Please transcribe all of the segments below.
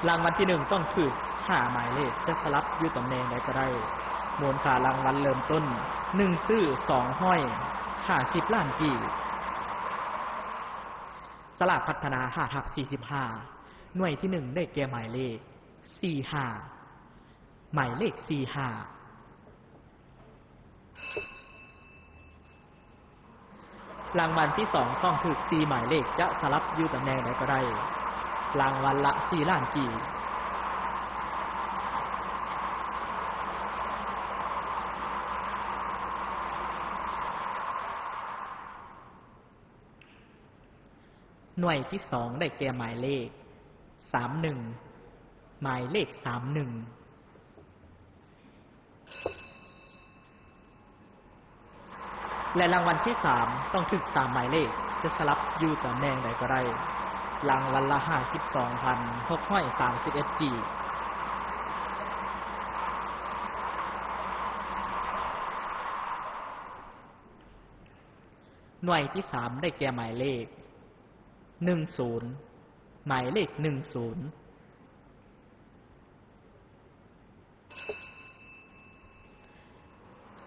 ລາງວັນທີໜຶ່ງຕ້ອງຖືກຫ້າໝາຍເລກ ຈະສະຫຼັບຢູ່ຕຳແໜ່ງໃດກໍໄດ້. ມູນຄ່າລາງວັນເລີ່ມຕົ້ນ ໜຶ່ງຕື້ສອງຮ້ອຍຫ້າສິບລ້ານກີບ. ສະຫຼາກພັດທະນາ ຫ້າທັບສີ່ສິບຫ້າ ໜ່ວຍທີໜຶ່ງໄດ້ແກ່ໝາຍເລກ ສີ່ຫ້າ ໝາຍເລກ ສີ່ຫ້າ. ລາງວັນທີສອງຕ້ອງຖືກສີ່ໝາຍເລກ ຈະສະຫຼັບຢູ່ຕຳແໜ່ງໃດກໍໄດ້. ລາງວັນລະສີ່ລ້ານກີບ. ໜ່ວຍທີສອງໄດ້ແກ່ໝາຍເລກ ສາມໜຶ່ງ ໝາຍເລກ ສາມໜຶ່ງ. ແລະ ລາງວັນທີສາມຕ້ອງຖືກສາມໝາຍເລກ ຈະສະຫຼັບຢູ່ຕຳແໜ່ງໃດກໍໄດ້. ລາງວັນລະຫ້າສິບສອງພັນຫົກຮ້ອຍສາມສິບເອັດກີບ. ໜ່ວຍທີສາມໄດ້ແກ່ໝາຍເລກ ໜຶ່ງສູນ ໝາຍເລກ ໜຶ່ງສູນ.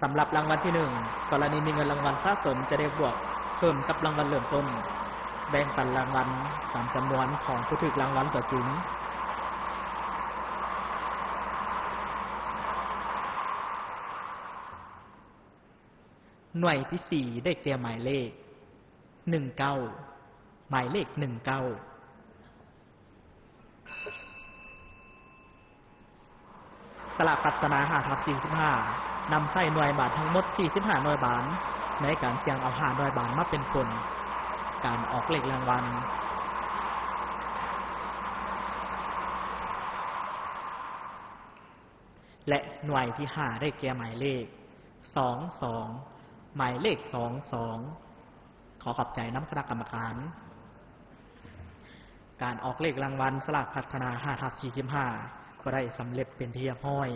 ສຳລັບລາງວັນທີໜຶ່ງ ກໍລະນີມີເງິນລາງວັນສະສົມຈະໄດ້ບວກເພີ່ມກັບລາງວັນເລີ່ມຕົ້ນ, ແບ່ງປັນລາງວັນຕາມຈຳນວນຂອງຜູ້ຖືກລາງວັນຕົວຈິງ. ໜ່ວຍທີສີ່ໄດ້ແກ່ໝາຍເລກ ໜຶ່ງເກົ້າ ໝາຍເລກ ໜຶ່ງເກົ້າ. ສະຫຼາກພັດທະນາ ຫ້າທັບສີ່ສິບຫ້າ ນຳໃຊ້ໜ່ວຍບາດທັງໝົດ ສີ່ສິບຫ້າໜ່ວຍບາດ ໃນການສ່ຽງເອົາ ຫ້າໜ່ວຍບາດມາເປັນຜົນການອອກເລກລາງວັນ. ແລະ ໜ່ວຍທີຫ້າໄດ້ແກ່ໝາຍເລກ ສອງສອງ ໝາຍເລກ ສອງສອງ. ຂໍຂອບໃຈນຳຄະນະກຳມະການ. ການອອກເລກລາງວັນສະຫຼາກພັດທະນາ ຫ້າທັບສີ່ສິບຫ້າ ກໍໄດ້ສຳເລັດເປັນທີ່ຮຽບຮ້ອຍ.